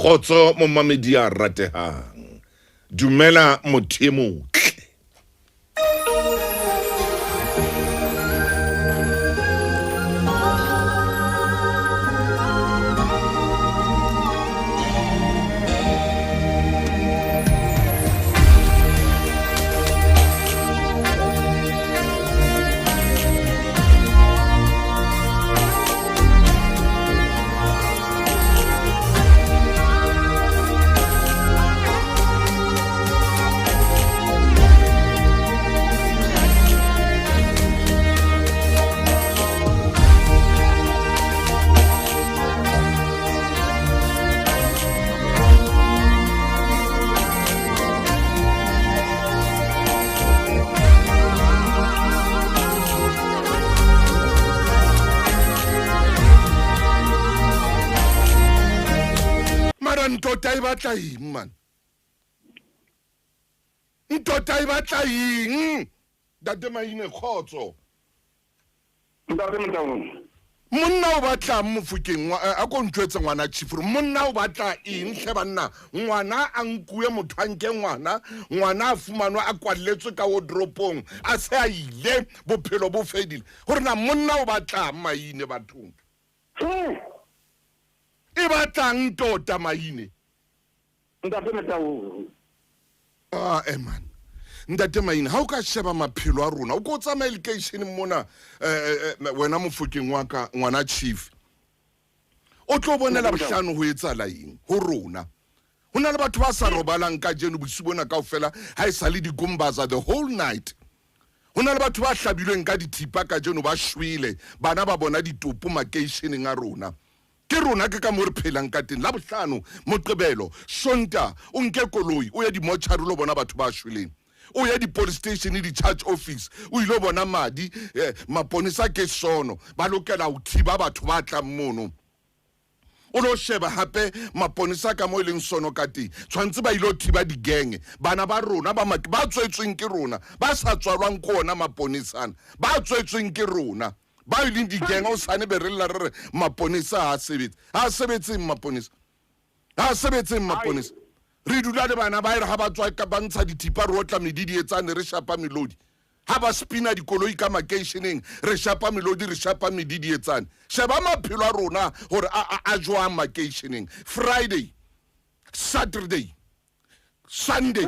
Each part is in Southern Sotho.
Kgotso momamedi ya ratehang. Dumela motho e motle. Mara ntota e batla eng man? Ntota e batla eng? Ntate Maine kgotso. Ntate Motaung. Monna o batlang Mofokeng eh, a ko ntjwetse ngwana chief gore monna o batla eng tlhe banna ngwana a nkuwe motho a nke ngwana ngwana a fumanwe a kwalletswe ka wardropong a se a ile bophelo bo fedile gore na monna o batlang maine bathong e batlang tota maine Ntate Motaung. Ah, eh man. Ntate Maine, ha o ka sheba maphelo a rona, o ko tsamaye lekeisheneng mona eh, eh, eh, wena mofokeng wa ka ngwana chief. O tlo bonela bohlano ho etsahala eng ho rona. Ho na le batho ba sa robalang kajeno bosiu bona kaofela ha e sa le digombaza the whole night. Ho na le batho ba hlabilweng ka dithipa kajeno ba shwele, bana ba bona ditopo makeisheneng a rona. Ke rona ke ka mo re phelang ka teng. Labohlano, Moqebelo, Sontaha, o nke koloi o ye dimotjhari o lo bona batho ba shweleng. O ye di-police station, di-charge office, o ilo bona madi. Eh, maponesa ke sono, ba lokela ho thiba batho ba tlang mono. O lo sheba hape maponesa ka mo e leng sono ka teng. Tshwanetse ba ilo thiba di-gang. Bana ba rona ba ba tswetsweng ke rona, ba sa tswalwang ke ona maponesana, ba tswetsweng ke rona. Ba e leng di-gang o sane be re lla re re maponesa ha a sebetse. Ha a sebetseng maponesa? Ha a sebetseng maponesa? Re dula le bana ba e re ha ba tswa ka ba ntsha dithipa re otla medidietsane re shapa melodi. Ha ba spina dikoloi ka makeisheneng re shapa melodi re shapa medidietsane. Sheba maphelo a rona hore a, a, a jwang makeisheneng. Friday, Saturday, Sunday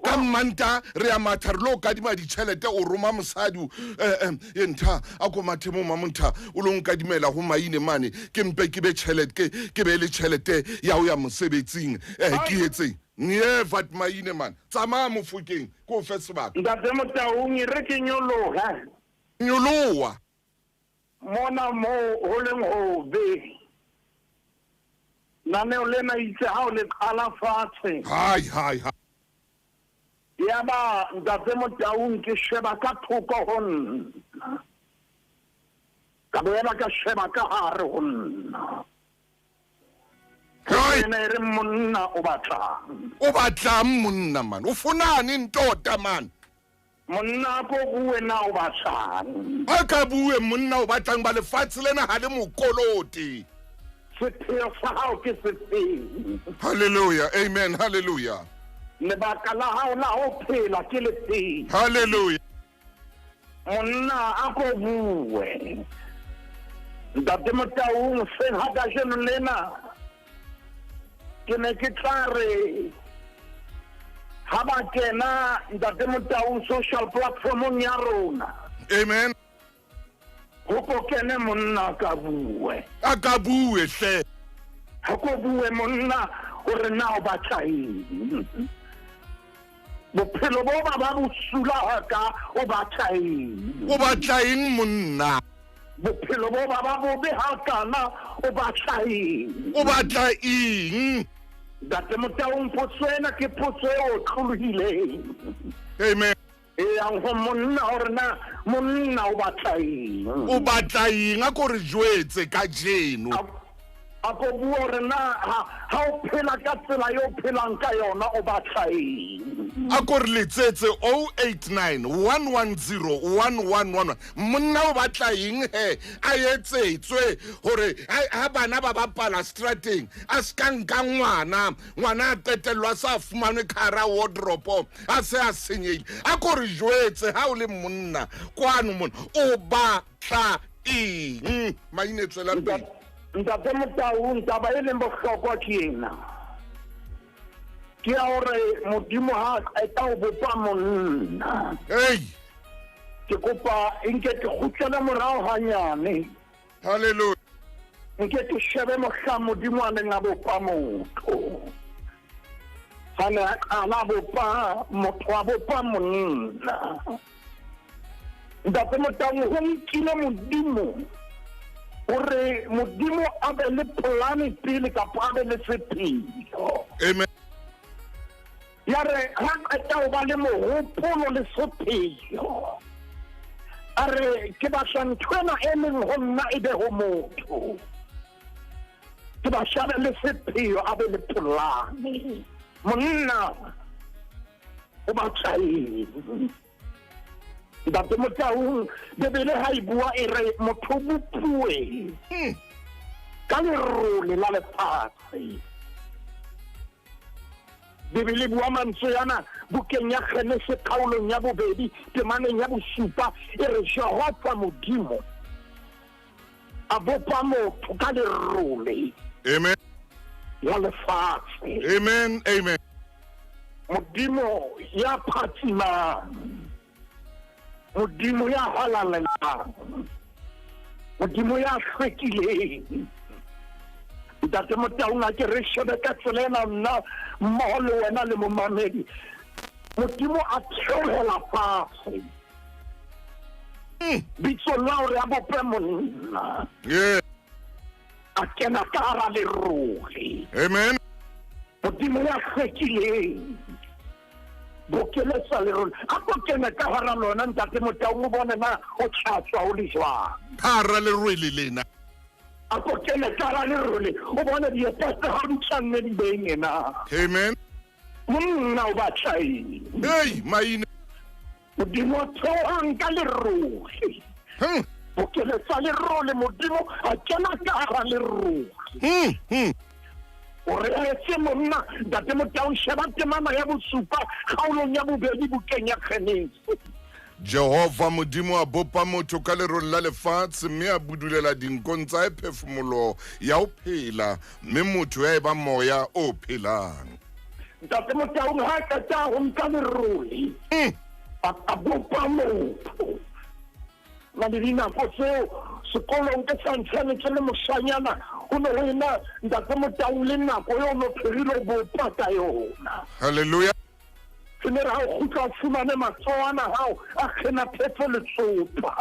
ka mmanta re ya matha re lo kadima ditšhelete o roma mosadi eh, eh, e ntha a ko mathe mo mamontha o lo nkadimela go maine mane ke mpe ke be tšhelete ke ke be le tšhelete ya go ya mosebetsing eh, ke etseng nie vat maine man tsamaya mofokeng ke o fe sebaka. Ntate Motaung e re ke nyolohe. Nyoloha. Mona moo ho leng hobe. Naneo lena itse ha o le qala fatshe. Hai, hai, hai. Yaba Ntate Motaung ke sheba ka thoko ho nna. Ka boela ka sheba ka hare ho nna. Hai. Ena e re monna o batlang. O batlang monna man. O fonane ntota man. Monna a ko bue na o batlang. A ka bue monna o batlang ba lefatshe lena ha le mokolote. Sepheo sa hao ke sefeng? Hallelujah, amen, hallelujah. Lebaka la hao la ho phela ke lefeng? Hallelujah. Monna a ko bue. Ntate Motaung seng ha kajeno lena Ke ne ke tla re ha ba kena Ntate Motaung social platformong ya rona. Amen. Ho ko kene monna a ka bue. A ka bue hle. Ho ko bue monna hore na o batla eng. Bophelo bo ba ba bosula haka o batla eng? O batla eng monna? Bophelo bo ba ba bobe hakana o batla eng? O batla eng? Ntate Motaung potso ena ke potso e otlolohileng. Amen. E yang ho monna hore na monna o batla eng? O batla eng? A ko re jwetse kajeno. A ko bue hore na ha, ha o phela ka tsela eo o phelang ka yona o batla eng. A ko re letsetse 089 110 1111. Monna o batla eng he a etsetswe hore ha bana ba bapala strateng a se ka nka ngwana, ngwana a qetellwa a sa fumanwe ka hara wardrobe a se a senyehile. A ko re jwetse ha o le monna kwano mona o batla eng. Maine tswela pele. Ntate Motaung, taba e leng bohlokwa ke ena. Ke ya hore Modimo ha a qeta ho bopa monna. Hey. Ke kopa nke ke kgutlele morao hanyane. Hallelujah. Nke ke shebe mohla Modimo a neng a bopa motho. Ha ne a qala bopa motho, a bopa monna. Ntate Motaung, ho nkile Modimo hore Modimo a be le polane pele kapa a be le sepheo. Amen. Ya re ha qeta ho ba le mohopolo le sepheo, a re ke batla ntho ena e leng ho nna e be ho motho. Ke batla a be le sepheo, a be le polane. Monna o batla eng? Ntate Motaung, Bibele ha e bua e re motho o bopuwe ka lerole la lefatshe. Bibele e bua mantswe ana bukeng ya Genese kgaolong ya bobedi temaneng ya bosupa, e re Jehova Modimo a bopa motho ka lerole Amen. la lefatshe. Amen, amen. Modimo ya phatsimang, Modimo ya halalelang, Modimo ya hlwekileng. Ntate Motaung, a ke re shebe ka tsela ena nna mmoho le wena le momamedi. Modimo a theohela fatshe bitsong la hore a bope monna. A kena ka hara lerole. Amen. Modimo ya hlwekileng, bokeletsa lerole. A ko kene ka hara lona, Ntate Motaung, o bone na o tla tswa o le jwang. Ka hara lerole lena. A ko kene ka hara lerole, o bone dieta tsa hao di tla nne di benye na. Amen. Monna o batla eng? Hey, maine. Modimo a theohang ka lerole. Bokeletsa lerole, Modimo a kena ka hara lerole. O re etse monna, Ntate Motaung, sheba temana ya bosupa kgaolong ya bobedi bukeng ya Genese. Jehova Modimo a bopa motho ka lerole la lefatshe mme a budulela dinkong tsa hae phefumoloho ya ho phela, mme motho ya eba moya o phelang. Ntate Motaung ha a qeta ho nka lerole, a bopa motho. Na le dinako tseo sekolong ke sa ntsane ke le moshanyana, ho ne ho ena Ntate Motaung le nako eo no pherile ho bopa ka yona. Hallelujah. Se ne re ha o kgutla o fumane matsoho ana hao a kgena phefo letsopa.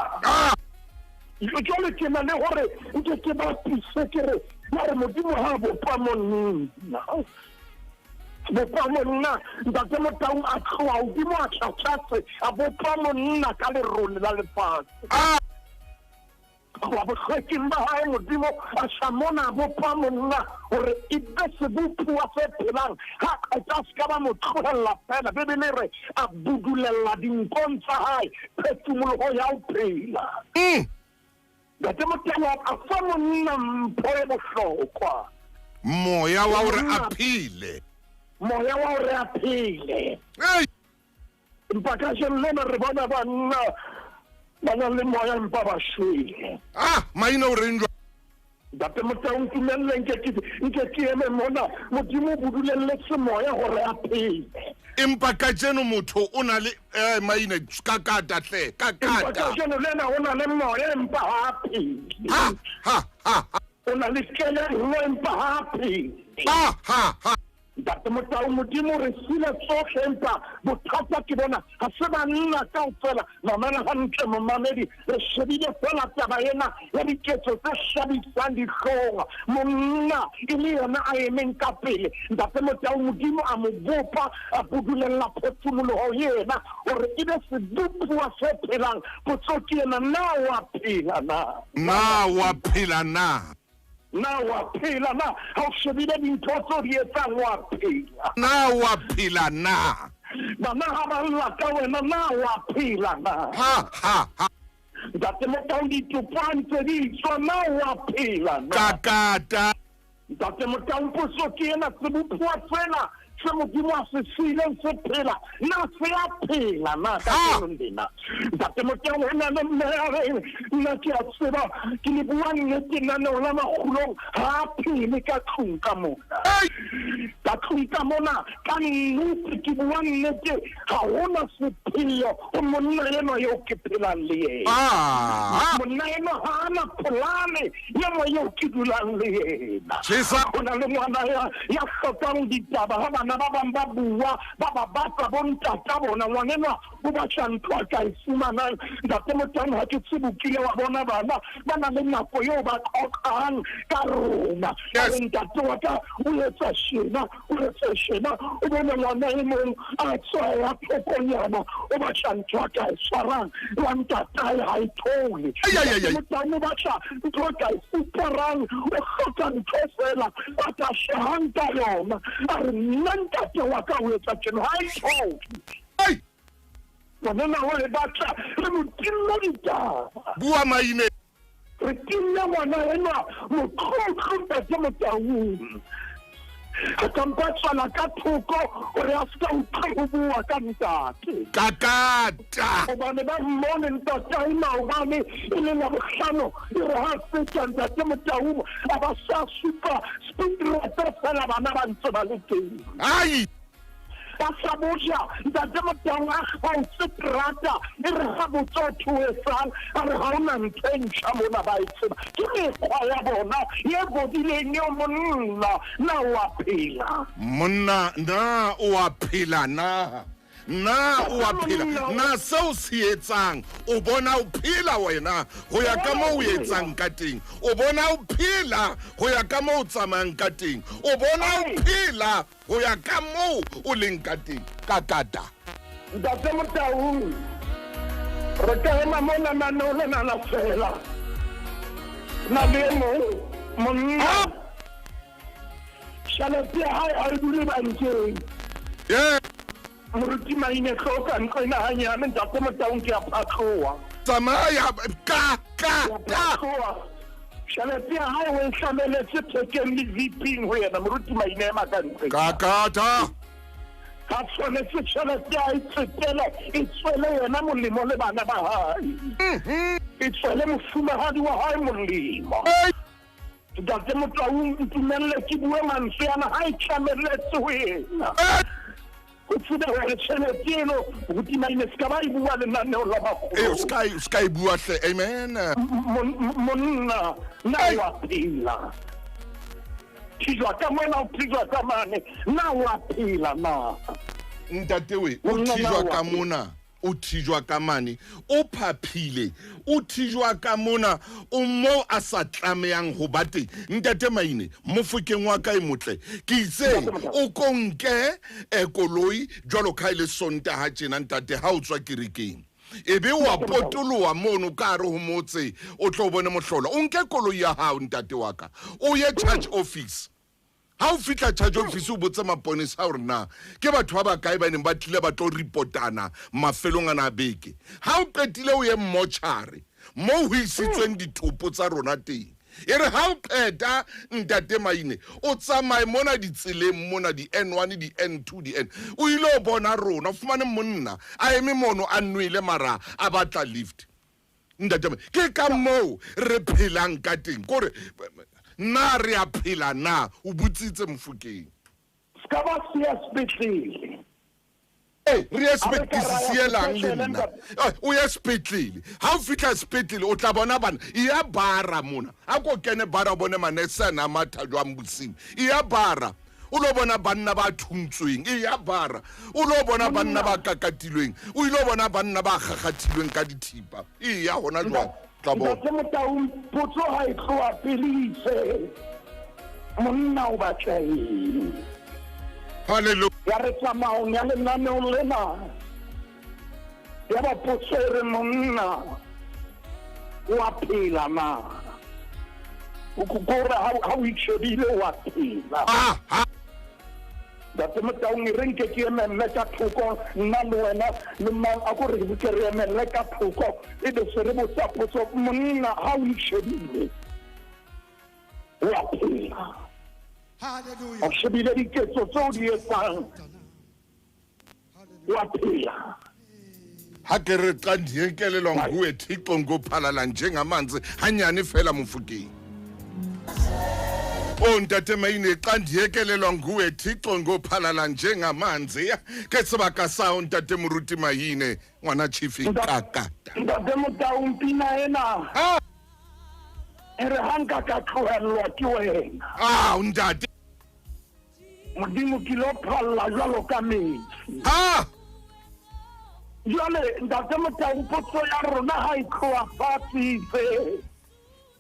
Jwale ke na le hore nke ke bapise ke re ya re Modimo ha bopa monna. Bopa monna, Ntate Motaung a tloha hodimo a tla tlase, a bopa monna ka lerole la lefatshe. Tloha bohlweking ba hae Modimo a tla mona a bopa monna hore e be sebopuwa se phelang. Ha qeta a se ka ba mo tlohella feela. Bibele e re a budulella dinkong tsa hae phefumoloho ya ho phela. Ntate Motaung a fa monna mpho e bohlokwa. Moya wa hore a phele. Moya wa hore a phele. Hey! Empa kajeno lena re bona banna ba nang le moya empa ba shwele. Maina o reng jwang? Ntate Motaung, ntumelle nke ke, nke ke eme mona. Modimo o budulelletse moya hore a phele. Empa kajeno motho o na le, maina, ka kata hle, ka Empa kata. kajeno lena o na le moya empa ha a phele. Ha, ha, ha, ha. O na le kelello empa ha a phele. Ha, ha, ha. Ntate Motaung, Modimo re file tsohle empa bothata ke bona ha se banna kaofela. Mamela hantle momamedi, re shebile feela taba ena ya diketso tse hlabisang dihlong. Monna e le yena a emeng ka pele. Ntate Motaung, Modimo a mo bopa, a budulella phefumoloho yena hore e be sebopuwa se phelang. Potso ke ena, na wa phela na? Na wa phela na? Na wa phela na? Ha o shebile dintho tseo di etsang, wa phela? Na wa phela na? Bana ha ba lla ka wena, na wa phela na? Ha, ha, ha. Ntate Motaung, ditopo ha ntse di tswa, na wa phela na? Kakata. Ntate Motaung, potso ke ena, sebopuwa sena se Modimo a se siileng se phela, na se a phela na kajeno lena? Ntate Motaung, ho na le mme ya reng, nna ke a tseba, ke le bua nnete, naneo la Makgulong ha a phele ka tlung ka mona. Ka tlung ka mona, ka nnete, ke bua nnete, ha hona sepheo ho monna enwa eo ke phelang le yena. Monna enwa ha ana polane enwa eo ke dulang le yena. Ho na le ngwana ya, ya hlokang ditaba ha bana ba bang ba bua, ba ba batla bo ntata bona. Ngwana enwa o batla ntho a ka e fumanang. Ntate Motaung, ha ke tsebe o kile wa bona bana ba na le nako eo ba qoqang ka rona. Ba re ntate wa ka o etsa shena, o etsa shena. O bone ngwana e mong a tswa ya thokonyana, o batla ntho a ka e tshwarang ya ntatae ha e thole. Ntate Motaung o batla ntho a ka e fuperang, o hloka ntho feela a ka hlahang ka yona. A re nna ntate wa ka o etsa tjena, ha e thole. Ngwanena o e batla, re mo timme ditaba. Bua maine. Re timme ngwana enwa motlotlo Ntate Motaung. Re ka mpa tswala ka thoko hore a se ka utlwa ho bua ka ntate. Kakata. Hobane ba mmone ntatae maobane e le Labohlano, e re ha feta Ntate Motaung a ba sa supa speed rate feela bana ba ntse ba le teng. Ai! Ba sa boja Ntate Motaung a kgaotse terata, e re ha botsa o thoesang, a re ha hona ntho e ntjha mona ba e tseba. Ke mekgwa ya bona e bodileng eo. Monna, na o a phela? Monna, na o a phela na? Na o a phela? Na seo se etsang o bona o phela wena ho ya ka moo o etsang ka teng? O bona o phela ho ya ka moo o tsamayang ka teng? O bona o phela ho ya ka moo o leng ka teng? Kakata. Ntate Motaung, re ka ema mona naneo lena la fela. Na le e mong monna, tjhelete ya hae ha e dule bankeng. Moruti Maine, hloka ntlo ena hanyane. Ntate Motaung, ke a phatloha. Tsamaya ka ka ka. Tjhelete ya hae o e hlameletse thekeng le viping ho yena. Moruti Maine, ema ka ntle. Kakata. Ha tshwanetse tjhelete ya e tsetele e tswele yena molemo le bana ba hae. E tswele mofumahadi wa hae molemo. Ntate Motaung, ntumelle ke bue mantswe ana ha e tlameletse ho yena. O tsebe hore tjhelete eno, Moruti Maine, se ka ba e bua lenaneo la bakgolo. O ska e bua hle. Amen. Monna, na wa phela? Thijwa ka mona, o thijwa ka mane, na wa phela na? Ntate we, o thijwa ka mona, o thijwa ka mane, o phaphile, o thijwa ka mona, o mo a sa tlamehang ho ba teng. Ntate Maine, mofokeng wa ka e motle, ke itse o konke koloi jwalo ka ile Sontaha tjena ntate ha o tswa kerekeng. Ebe wa potoloha mono ka hare ho motse, o tlo bone mohlolo. O nke koloi ya hao ntate wa ka, o ye charge office. Ha o fihla charge office o botse maponesa hore na ke batho ba bakae ba neng ba tlile ba tlo reportana mafelong ana a beke. Ha o qetile o ye mmochare moo ho isitsweng dithopo tsa rona teng. E re ha o qeta Ntate Maine, o tsamaye mona ditseleng mona, di-N1, di-N2, di-N, o ile o bona rona, o fumane monna a eme mono a nwele mara a batla lift. Ntate Maine, ke ka moo re phelang ka teng. Kore na re a phela na? O botsitse Mofokeng. Ska ba siya sepetlele. Re ye sepetlele, sielang le nna. O ye sepetlele. Ha o fihla sepetlele o tla bona bana. E ya bara mona. Ha ko kene bara o bone manese ana a matha jwang bosiu. E ya bara. O lo bona banna ba thuntsweng. E ya bara. O lo bona banna ba kakatilweng. O ile bona banna ba kgakgathilweng ka dithipa. E ya hona jwang. Tla bona. Ntate Motaung, potso ha e tloha pele itse monna o batla eng? Hallelujah. Ya re tsamaong ya lenaneong lena, ya ba potso e re monna o a phela na? Kore ha o itjhebile wa phela. Ah, Ntate Motaung, e re nke ke emelle ka thoko, nna le wena le mang, a ko re ke re emelle ka thoko, e be se re botsa potso, monna ha o itjhebile wa phela. Hallelujah. O shebile diketso tseo di etsang, wa phela. Ha ke re xa ndiyekelelwa nguwe Thixo ngophalala njengamanzi hanyane fela Mofokeng. O ntate Maine, xa ndiyekelelwa nguwe Thixo ngophalala njengamanzi. Ke sebaka sa o ntate Moruti Maine, ngwana Chief Kakata. Ntate Motaung, pina ena Ah, e re ha nka ka tlohellwa ke wena. Ah, ntate. Modimo ke lo phalla jwalo ka metsi. Ah, Jwale ntate Motaung, potso ya rona ha e tloha fatshe itse.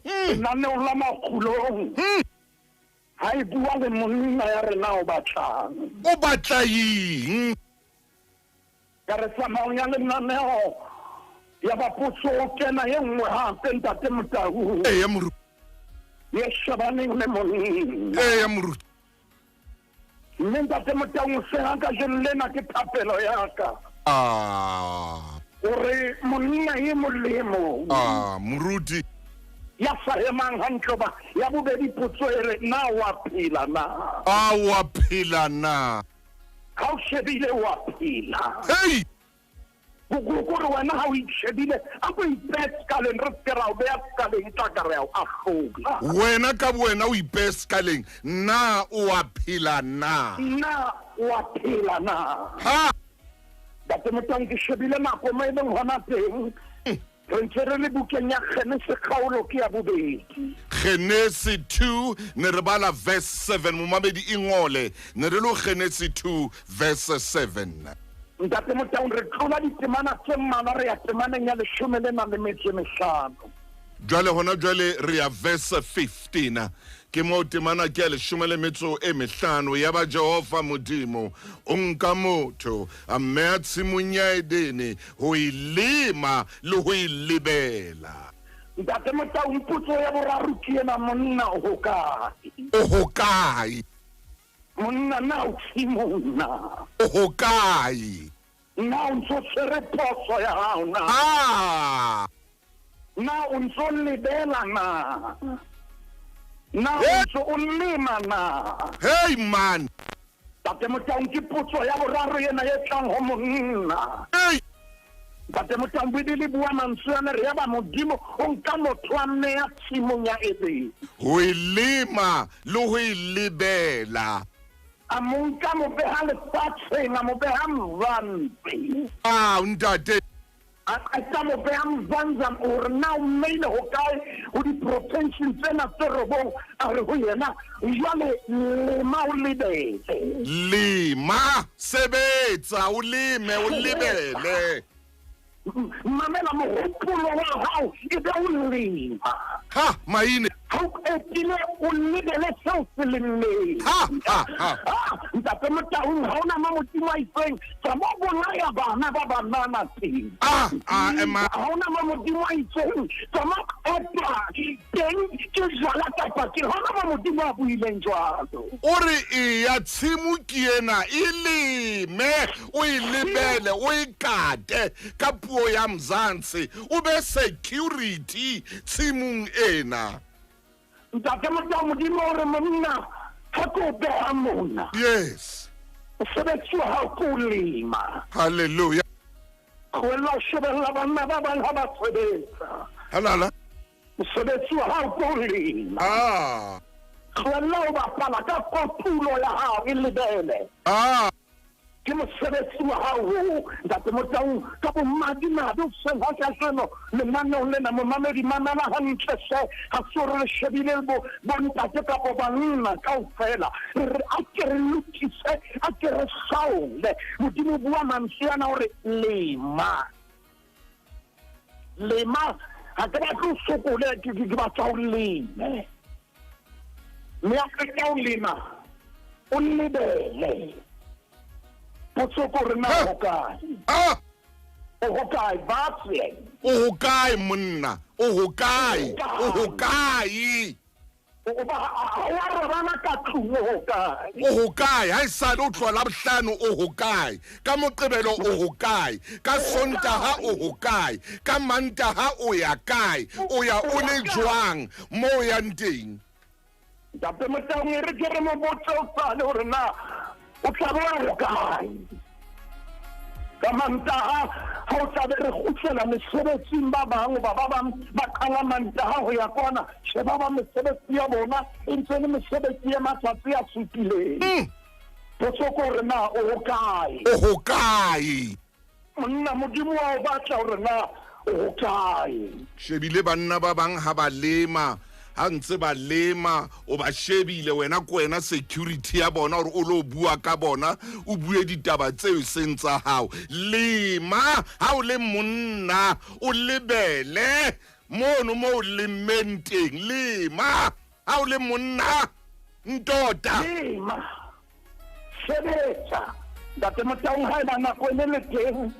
Lenaneong la makgulong. Ha e bua le monna ya rena o batlang. O batla eng? Ka re tsamaong ya lenaneo ya ba potso o kena e nngwe hape ntate Motaung. Eya moruti. Ye shebaneng le monna. Eya moruti. Mme ntate Motaung, sena kajeno lena ke thapelo ya ka. Ah, Hore monna e molemo. Ah, moruti. Ya sa emang hantle ba ya bobedi potso e re na wa phela na? A wa phela na? Ha o shebile wa phela. Hey! Kore wena ha o itshebile, a ko ipehe sekaleng, re seke ra o beha sekaleng, tla ka re a o ahlola. Wena ka bowena o ipehe sekaleng, na o a phela na? Na o a phela na? Ha! Ntate Motaung, ke shebile nako mo e leng hona teng. Re ntse re le bukeng ya Genese, kgaolo ke ya bobedi. Genese 2, ne re bala verse 7, momamedi e ngole, ne re lo Genese 2 verse 7. Ntate Motaung, re tlola ditemana tse mmalwa, re ya temaneng ya leshome le nang le metso e mehlano. Jwale hona jwale re ya verse 15. Ke moo temana ke ya leshome le metso e mehlano. Ya ba Jehova Modimo o nka motho, a mmeha tshimong ya Edene ho e lema le ho e lebela. Ntate Motaung, potso ya boraro ke ena, monna o hokae? O hokae? Monna na o tshimong na? O hokae? Na o ntso tshwere phoso ya hao na? Ah! Na o ntso lebela na? Na o Hey! ntso o lema na? Hey man! Ntate Motaung, ke potso ya boraro ena e tlang ho monna. Hey! Ntate Motaung, Bibele e bua mantswe ana, re ya ba Modimo o nka motho a mmeha tshimong ya Edene. Ho e lema le ho e lebela. A mo nka mo beha lefatsheng, a mo beha Mzansi. Ah, ntate. A qeta mo beha Mzansi, hore na o mmeile hokae ho diprofinseng tsena tse robong, a re ho yena, jwale lema o lebele. Lema, sebetsa, o leme, o lebele. Mamela mohopolo wa hao e be o lema. Ha, Maine. Ha o qetile o lebele seo se lemmeng. Ha, ha, ha. Ah, ntate Motaung, ha ona mo Modimo a itseng, tsa mo bolaya bana ba banana teng. Ah, ah, ema. Ha ona mo Modimo a itseng, tsa mo epa teng ke jwala kapa ke hona mo Modimo a buileng jwalo. O re e ya tshimo ke ena, e leme, o e lebele, o e kate ka puo ya Mzansi, o be security tshimong ena. Ntate Motaung, Modimo o re monna, ha ke o beha mona. Yes. Mosebetsi wa hao ke o lema. Hallelujah. Tlohella ho shebella banna ba bang ha ba sebetsa. Halala. Mosebetsi wa hao ke o lema. Ah. Tlohella ho bapala ka kotulo ya hao e lebele. Ah. Ke mosebetsi wa hao oo, Ntate Motaung, ka bomadimabe o seng ha kajeno lenaneong lena, momamedi mamela hantle hle, ha se hore re shebile bo bontate kapa banna kaofela. Re re a ke re lokise, a ke re hlaole. Modimo o bua mantswe ana hore lema. Lema, ha ke batle o sokole, ke batla o leme. Mme a qeta ho lema, o lebele. Potso ke hore na o hokae? Ah! O hokae, Batswe? O hokae, monna? O hokae? O hokae? O ba ha wa robala ka tlung o hokae? O hokae? Ha esale o tloha Labohlano o hokae? Ka Moqebelo o hokae? Ka Sontaha o hokae? Ka Mantaha o ya kae? O ya o le jwang mo o yang teng? Ntate Motaung e re ke re mo botse o sale hore na o tla be o ya hokae. Ka Mantaha ha o tla be re kgutlela mesebetsing ba bang hoba ba bang ba qala Mantaha ho ya kwana tjhe ba bang mesebetsi ya bona e ntse e le mesebetsi ya matsatsi a supileng. Potso ke hore na o hokae? O hokae? Monna Modimo wa o batla hore na o hokae. Shebile banna ba bang ha ba lema ha ntse ba lema o ba shebile wena ko wena security ya bona gore o lo bua ka bona o bue ditaba tseo e seng tsa gago lema ha o le monna o lebele mono mo o lemmeng teng lema ha o le monna ntota lema Sebetsa. Ntate Motaung, haeba nako e ne le teng,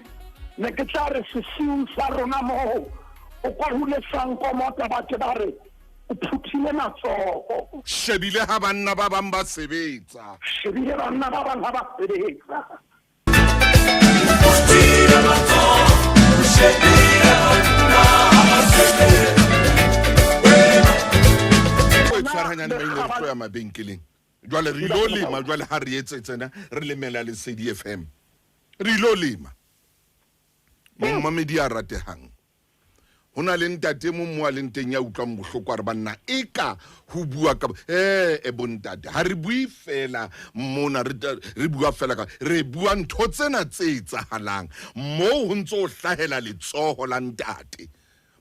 ne ke tla re sesiung sa rona moo o kwahule sankomota ba ke ba re o phuthile matsoho. Shebile ha banna ba bang ba sebetsa. Shebile banna ba bang ha ba sebetsa. O e tshwarahanyane maine re tlo ya mabenkeleng. Jwale re ilo lema jwale ha re etse tsena re lemela Lesedi FM. Re ilo lema. Momamedi a ratehang. Ho na le ntate mong mo a leng teng ya utlwang bohloko a re banna e ka ho bua ka eh e bontate ha re bue fela mona re re bua fela ka re bua ntho tsena tse etsahalang moo ho ntse o hlahela letsoho la ntate.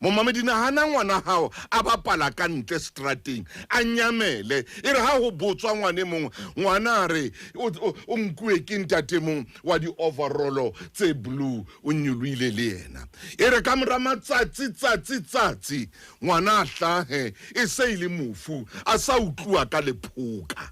Momamedi, nahana ngwana hao a bapala ka ntle seterateng, a nyamele. E re ha ho botswa ngwana e mong, ngwana a re o nkuwe ke ntate mong wa di-overall tse blue, o nyolohile le yena. E re ka mora matsatsi, tsatsi, tsatsi, ngwana a hlahe e se e le mofu, a sa utluwa ka lephoka.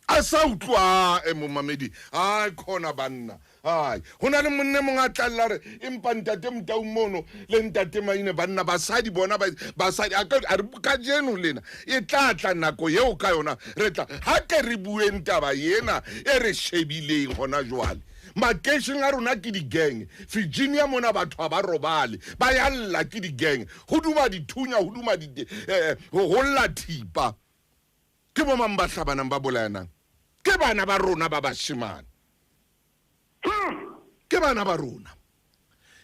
A sa utlwa e momamedi ai khona banna ai ho na le monne mongwe a tlalela re empa ntate Motau mono le ntate Maine banna basadi bona basadi a re kajeno lena e tla tla nako eo ka yona re tla ha ke re bueng taba ena e re shebileng hona jwale makeisheng a rona ke di-gang Virginia mona batho ha ba robale ba ya lla ke di-gang ho duma dithunya ho duma ho lla thipa. Ke bomang ba hlabanang ba bolayanang? Ke bana ba rona ba bashemane. Ke bana ba rona.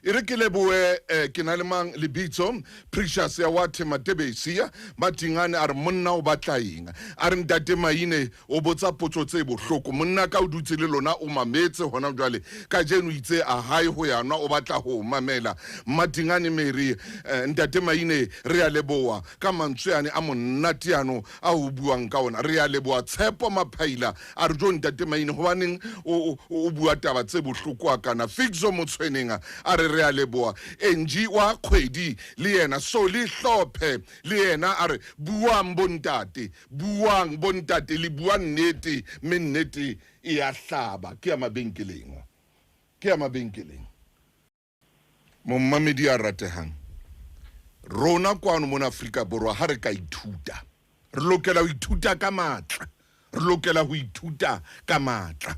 E re ke leboe eh, ke na le mang lebitso Precious ya Wathe Matebesi Matingane a re monna o batla eng a re ntate Maine o botsa potso tse bohloko monna ka o dutse le lona o mametse hona jwale kajeno itse a hae ho ya nwa o batla ho mamela Matingane Mary eh, ntate Maine re a leboa ka mantswe ane a monate ano a o buang ka ona. Re a leboha. Tshepo Maphaila a re, Jo Ntate Maine, hobaneng o, o, o bua taba tse bohloko hakana? Fixo Motshweneng a re, Re a leboha. Angie wa Kgwedi le yena, Soli Hlophe le yena a re, Buang bontate, buang bontate, le bua nnete, mme nnete e ya hlaba. Ke ya mabenkeleng, ke ya mabenkeleng. Mommamedi ya ratehang, rona kwano mona Afrika Borwa ha re ka ithuta, re lokela ho ithuta ka matla, re lokela ho ithuta ka matla.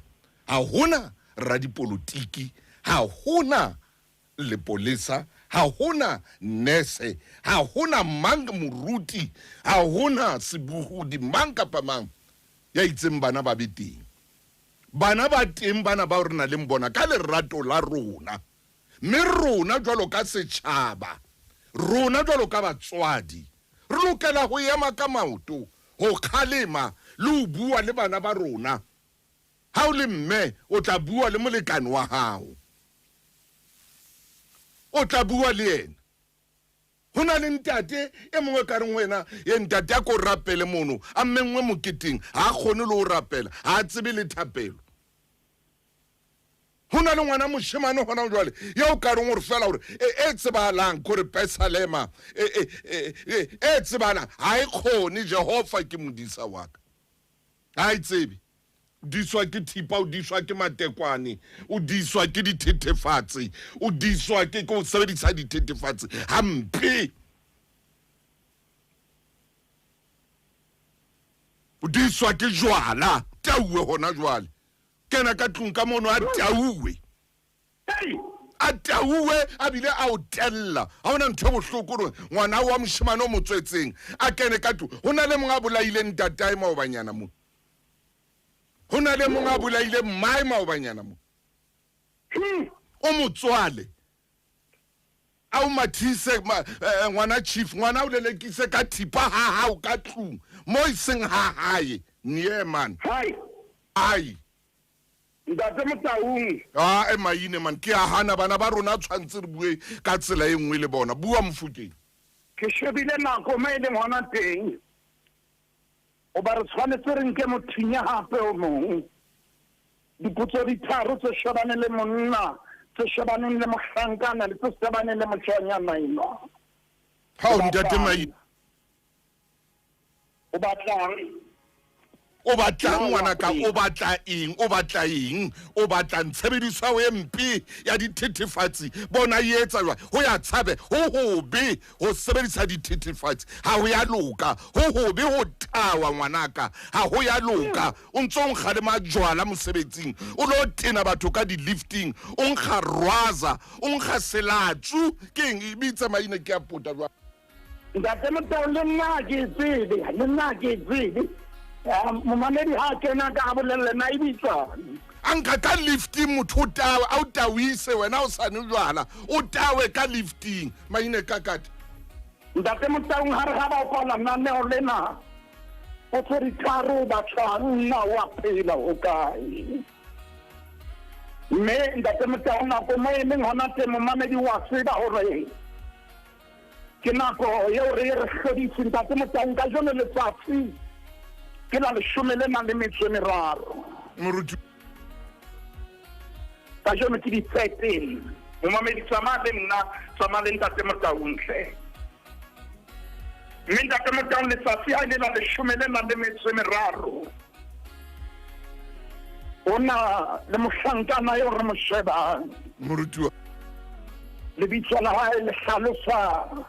Ha hona radipolotiki, ha hona lepolesa, ha hona nurse, ha hona mang moruti, ha hona sebohodi mang kapa mang ya itseng bana ba be teng. Bana ba teng bana bao re nang le bona ka lerato la rona. Mme rona jwalo ka setjhaba, rona jwalo ka batswadi, re lokela ho ema ka maoto, ho kgalema le ho bua le bana ba rona. Ha o le mme, o tla bua le molekane wa hao. O tla bua le yena. Ho na le ntate e mongwe ka reng ho yena, Ye ntate, a ko rapele mono. A menngwe moketeng, ha a kgone le ho rapela, ha a tsebe le thapelo. Ho na le ngwana moshemane hona jwale ya o ka reng gore fela gore e, e tsebahalang kore pesalema e, e, e, e, e tsebahalang ha e kgone Jehova ke modisa wa ka. Ha e tsebe. O diswa ke thipa, o diswa ke matekwane, o diswa ke dithethefatsi, o diswa ke go sebedisa dithethefatsi hampe. O diswa ke jwala, tauwe hona jwale. Kena ka tlung ka mono a tauwe. A tauwe a bile a o tella. Ha hona ntho e bohloko hore ngwana wa moshemane o mo tswetseng a kene ka tlung. Ho na le mong a bolaileng ntatae maobanyana mo. Ho na le mong a bolaileng mmae maobanyana mo. O motswale. A o mathise ngwana chief, ngwana o lelekise ka thipa ha hao ka tlung mo e seng ha hae. Nie man. Hai. Ai. Ntate Motaung. Ah, e maine man, ke a hana bana ba rona tshwantse re bue ka tsela e nngwe le bona. Bua Mofokeng. Ke shebile nako mo e leng hona teng. Hoba re tshwanetse re nke mothinya hape o mong. Dipotso di tharo tse shebaneng le monna, tse shebaneng le mohlankana le tse shebaneng le moshanyana enwa. Hao ntate Maine. O batlang? O batlang ngwanaka? O batla eng? O batla eng? O batlang tshebediso e mpe ya dithethefatsi? Bona e etsa jwang? Ho ya tshabe, ho hobe ho sebedisa dithethefatsi, ha ho ya loka. Ho hobe ho tawa ngwanaka, ha ho ya loka. O ntso o nkga le majwala mosebetsing, o lo tena batho ka di-lifting, o nkga rwaza, o nkga selatsu. Ke eng e bitsa maina ke a pota jwang? Ntate Motau, le nna ha ke e tsebe, le nna ha ke e tsebe. Momamedi ha a kena ka a bolelle na e bitswang. A nka ka lifting motho o tawe, a o tawise wena o sa nwe jwala, o tawe ka lifting. Maine kakate. Ntate Motaung, ha re ha ba kwala naneo lena, potso di tharo o batlang na o a phela ho kae? Mme Ntate Motaung, nako mo e leng hona teng momamedi wa tseba hore ke nako eo re e re hlodise Ntate Motaung. Kajeno letsatsi ke la leshome le nang le metso e meraro. Moruti. Kajeno ke di-13. Momamedi, tsamaya le nna, tsamaya le Ntate Motaung hle. Mme Ntate Motaung, letsatsi ha e le la leshome le nang le metso e meraro, o na le mohlankana eo re mo shebang. Moruti. Lebitso la hae le hlalosa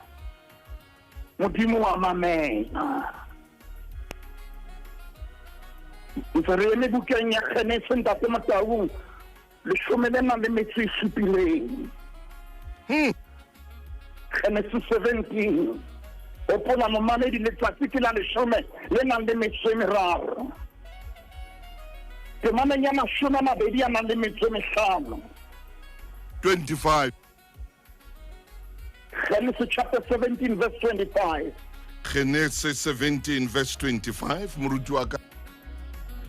Modimo wa mamela. Ntse re eme bukeng ya Genese Ntate Motaung, leshome le nang le metso e supileng. Genesis 17. Hopola momamedi, letsatsi ke la leshome le nang le metso e meraro. Temaneng ya 20 a nang le metso e mehlano. 25. Genesis chapter 17 verse 25. Genesis 17 verse 25, moruti wa ka.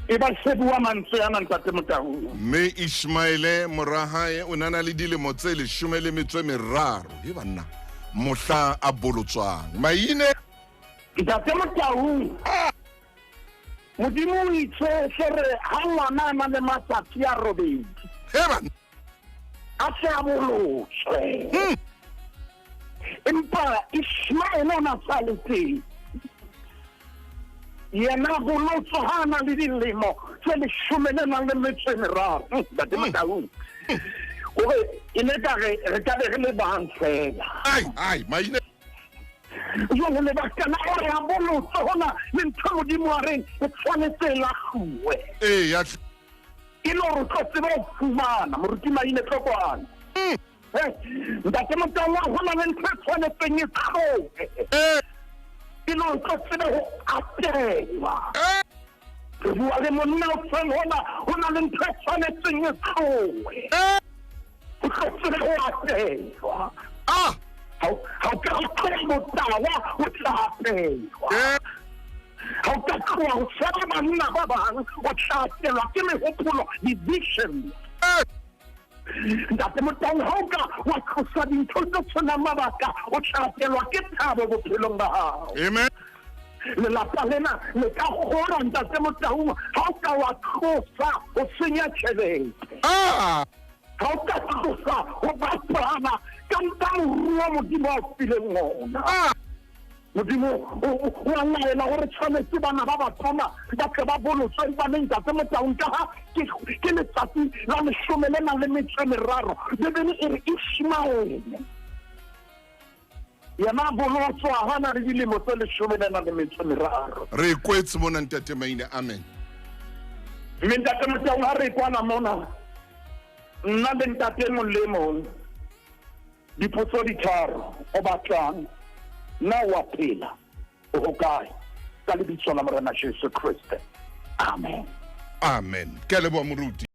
E ba se bua mantswe ana Ntate Motaung. Mme Ishmaele mora hae o nana le dilemo tse 13, e banna mohla a bolotswang. Maine. Ntate Motaung. Modimo o itse hle re ha ngwana a na le matsatsi a robedi. He banna. A tle a bolotswe. Empa Ishmaele o na sa le teng. Yena bolotswe ha na le dilemo tse leshome le nang le metso e meraro. Ntate Motaung. Hore e ne ka re re ka be re le bang fela. Ai, ai, maine. Jwale lebaka la hore a bolotswe hona le ntho Modimo a reng e tshwanetse e lahluwe. Ee, ya E le hore o tlo tsebe ho fumana moruti Maine Tlokwane. Ntate Motaung, ho na le ntho e tshwanetseng e tlohe. E le hore o tlo tsebe ho atelwa. Re bua le monna o tshweng hona, ho na le ntho e tshwanetseng e tlohe. O tlo tsebe ho atelwa. Ha o ka o tloha motawa, o tla atelwa. Ha o ka tloha ho tshaba banna ba bang, o tla atelwa ke mehopolo, di-vision. Ntate Motaung, ha o ka wa tlosa dintho tse tshwanang mabaka, o tla atelwa ke thabo bophelong ba hao. Amen. Lelapa lena le ka kgora Ntate Motaung ha o ka wa tlosa ho senya tjhelete. Ha o ka tlosa ho bapala ka nka moruo Modimo a o fileng ona. Modimo o a laela hore tshwanetse bana ba batona ba tle ba bolotswe empa le Ntate Motaung ka ha ke letsatsi la leshome le nang le metso e meraro. Bibele e re Ishmaele Yena a bolotswa ha na le dilemo tse leshome le na le metso meraro. Re kwetse mona Ntate Maine. Amen. Mme Ntate Motaung ha re kwana mona, nna le ntate e mong le e mong, dipotso di tharo, o batlang, na o a phela, o hokae? Ka lebitso la Morena Jesu Kreste. Amen. Amen. Ke a leboha moruti.